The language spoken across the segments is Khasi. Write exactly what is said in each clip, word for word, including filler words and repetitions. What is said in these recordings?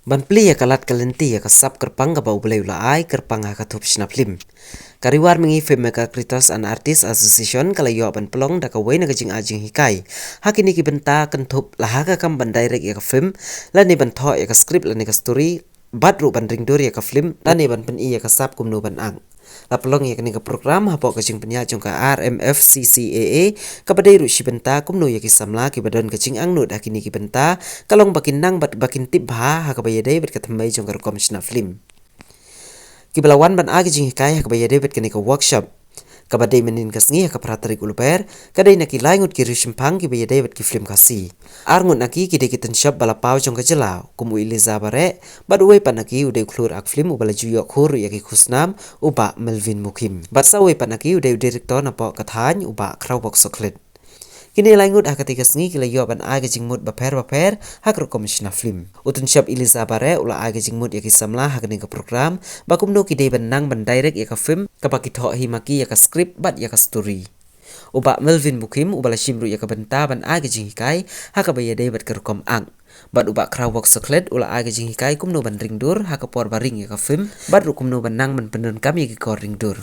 Ban plie ïa ka lad ka lynti ïa ka sap kyrpang kaba U Blei u la ai kyrpang ha ka thup shna film. Ka Riwar Mihngi Filmmaker Creators and Artists Association ka la ïoh ban pynlong da kawei na ka jingai jinghikai ha kine ki bynta kynthup la ha ka kam ban direct ïa ka film, lane ban thoh ïa ka script lane ka story, bad ruh ban ring dur ïa ka film, lane ban pyni ïa ka sap kumno ban act. La pynlong ïa kane ka program hapoh ka jingpynïaid jong ka R M F C C A A, kaba dei ruh shi bynta kumno ïa ki samla kiba don ka jingangnud ha kine ki bynta, ka long ba kin nang bad ba kin tip bha ha kaba ïadei bad ka thymmei jong ka rukom shna film. Kiba la wan ban ai ka jinghikai ha kaba ïadei bad kane ka workshop, kaba dei mynnin ka sngi ha ka phra tarik u Lber, ka dei na ki lai ngut ki riew shemphang kiba ïadei bad ki film Khasi. Ar ngut na ki ki dei ki tynshop ba la paw jong ka jylla, kum u Eliza Bareh, bad uwei pat na ki u dei u khlur act film uba la ju ïoh khur ruh ïa ki khusnam, u Bah Melvin Mukhim. Bad sa uwei pat na ki u dei u director napoh ka thaiñ, u Bah Khrawbok Sohkhlet. Kine lai ngut ha katei ka sngi ki la ïoh ban ai ka jingmut bapher bapher ha ka rukom shna film. U tynshop Eliza Bareh u la ai ka jingmut ïa ki samla ha kane ka program, ba kumno ki dei ban nang ban direct ïa ka film, kaba ki thoh hi ma ki ïa ka script bad ïa ka story. U Bah Melvin Mukhim uba la shim ruh ïa ka bynta ban ai ka jinghikai ha kaba ïadei bad ka rukom act. Bad u Bah Khrawbok Sohkhlet u la ai ka jinghikai kumno ban ring dur ha ka por ba ring ïa ka film, bad ruh kumno ban nang ban pyndonkam ïa ki kor ring dur.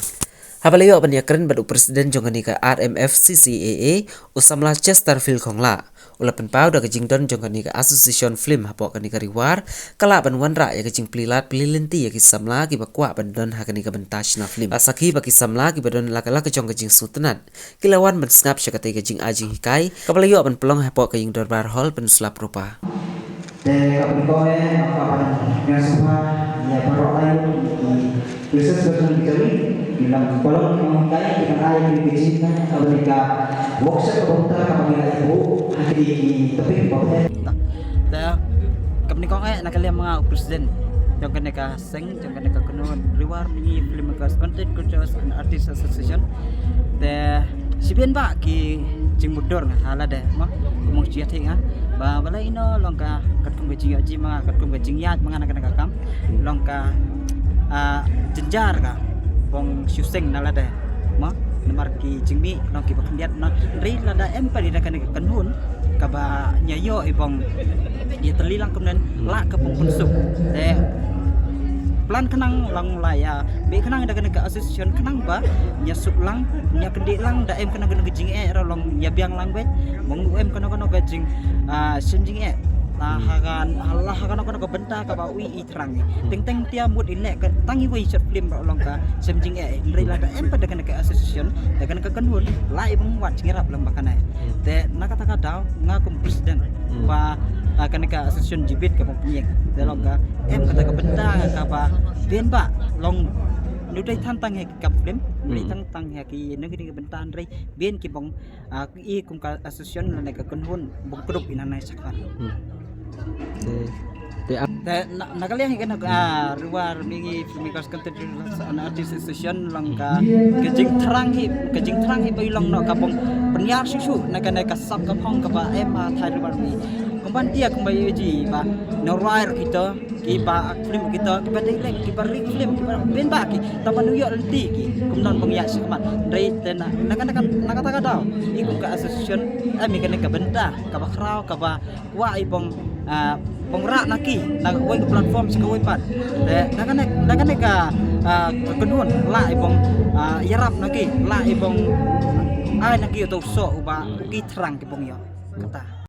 Haba la ïoh ban ïakren bad u president jong kane ka R M F C C A A, u samla Chesterfield Khonglah, u la pynpaw da ka jingdon jong kane ka association film hapoh kane ka Riwar, ka lah ban wanrah ïa ka jingplie lad plie lynti ïa ki samla kiba kwah ban don ha kane ka bynta shna film. Bad sakhi ba ki samla kiba don la ka la ka jong ka jingsngewtynnat, ki la wan ban sngap sha katei ka jingai jinghikai, kaba la ïoh ban pynlong hapoh ka ïing dorbar hall Peninsula Proper. Te ka pynkoh eh, ka pynkoh eh, nga sngewbha ïa baroh lai ki research person ki jawi, ki lam kolong ki ong kai, ki nang ai ki jingkynnoh, ka bynta ka workshop ka bynta ka bynta ka bu, ha ki ki topic ka bynta. Te ka pynkoh eh, na ka liang nga u president jong kane ka seng, jong kane ka kynhun Riwar Mihngi Filmmakers Content Creators and Artists Association. Te shibun bah ki jingmutdur nga ha lade mo, kumno shi ïa thik nga ba, ba la ïoh long ka katkum ka jingïoh jingmang, katkum ka jingïaid manga na kane ka kam, long ka, ah, jynjar ka bong shu seng na lade mo, namar ki jingmih long kiba khyndiat na ri lada em pat ïa kane ka kynhun kaba ngi ïoh i bong ïa tylli lang kumne, lah ka bong pynsuk. Te plan khnang long la ïa beh khnang da kane ka association khnang ba ngi suk lang, ngi kyndit lang, da em khnang kane ka jingeh ra long ngi biang lang beh, mong em khnang khnang ka jing, ah, shem jingeh. La ha ka, la ha khnang khnang ka bynta kaba u i thrang ni. Teng teng tia mut i leh ka tang iwei short film ba long ka shem jingeh. Hynrei lada em pat da kane ka association, da kane ka kynhun, lah i bong wad jingïarap lem ba kane. Te na kata ka daw nga kum president ba, ah, kane ka association jibit ka bong pynïeng. Te long ka em kata ka bynta kaba bien ba long nu dei than tang ha ki kam film, nu dei than tang ha ki nang ki bynta hynrei bien ki bong, ah, i kum ka association lane ka kynhun bong kdup ina nai sakhan. Te, te ap- Te na, na ka liang hi ka na, ah, Riwar Mihngi Filmmakers Content Creators and Artists Association long ka, ka jingthrang hi, ka jingthrang hi ba i long noh ka bong pynïar shuh shuh na kane ka sap ka phong kaba em ha thaiñ Riwar Mihngi. Kumban tia kumba ïohi ba na rai ruh kita, kiba act film kita, kiba direct, kiba ring film, kiba bien ba ki, tang ban ïoh lynti ki, kumno bong ïa shikmat. Hynrei te na, na ka, na ka, na kata ka daw i kum ka association em i kane ka bynta kaba khraw kaba kwah i bong, ah, bong rah na ki na kawei ka platform sha kawei pat. Te na kane, na kane ka, ah, ka kynhun lah i bong, ah, ïarap na ki, lah i bong ai na ki uto u soh uba ki thrang ki bong ïoh. Kata.